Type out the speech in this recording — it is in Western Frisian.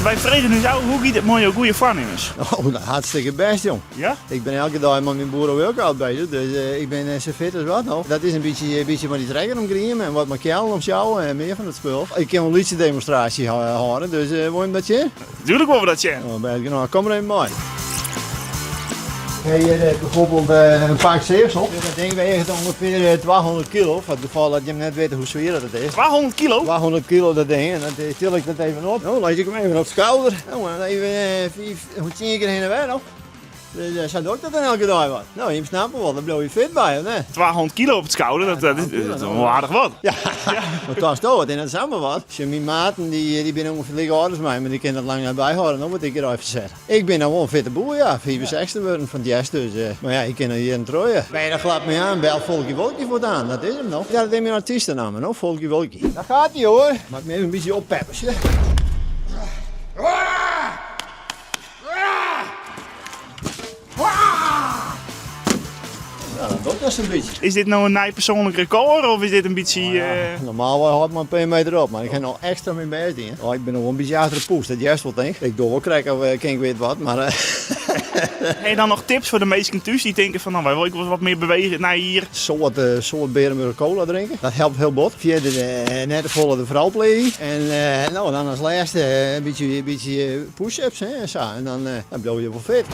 Wy fregen ús ôf, hoe giet it mei jo goede foarnimmens? Oh, dat hartstikke bêst, jong. Ja? Ik bin elke dei mei myn boere-workout bezich, dus ik bin sa fit as wat no. Dat is in bytsje, in bytsje mei dy trekker omgrieme en wat mei keallen omsjouwe en mear fan dat spul. Ik kin wol in lytse demonstraasje hâlde, dus wol jim dat sjen? Tuurlijk wolle we dat sjen. Oh, bêst genôch. Kom mar even mei. Ik ha hjir bijvoorbeeld in pak seachsel. Dat ding weegt ûngefear 200 kilo, foar it gefal dat jim net witte hoe swier dat it is. 200 kilo? 200 kilo dat ding en dan til ik dat even op. No lis ik him even op it skouder. No, en dan even fiif, tsien kear hinne en wer no. Dus sa doch ik dat dan elke dei wat. No, jim snappe wol, dêr bliuwe je fit by, of net? 200 kilo op it skouder, dat, dat, is wol aardich wat. Ja, mar tochtsto, it is net samar wat. Sjoch, myn maten dy, dy binne ûngefear like âld as my, mar dy kinne dat lang net byhâlde, no wat ik hjir ferset. Ik bin no wol in fitte boer, ja, 65 wurden fan 't hjerst dus. Mar ja, ik kin noch jierren troch, ja. Ben je dan glad mei aan, bel Folkie Wolkie voortaan, dat is him no. Ja, dat is myn artystenamme, no, Folkie Wolkie. Daar gaat ie hoor. Moat ik my even in bytsje oppeppe, sjoch. Ja, dat docht best in bytsje. Is dit no in nij persoanlik rekôr of is dit in bytsje... Oh, ja. Normaal hâld ik mar in pear meter op, mar ik ha no ekstra myn bêst dien. Oh, ik bin noch wol in bytsje achter de poes, dat hearst wol tink. Ik doch wol krekt of kin ik wit wat, mar... Ha je dan noch tips foar de minsken thús dy't tinke fan no, wy wolle ek wolris wat mear bewege it nije jier? Soad, soad Bearenburch cola drinke, dat helpt hiel bot. Fierder net te folle de frou pleagje. En no, dan as lêste in bytsje, bytsje push-ups hè, en sa. En dan, dan bliuwe je wol fit.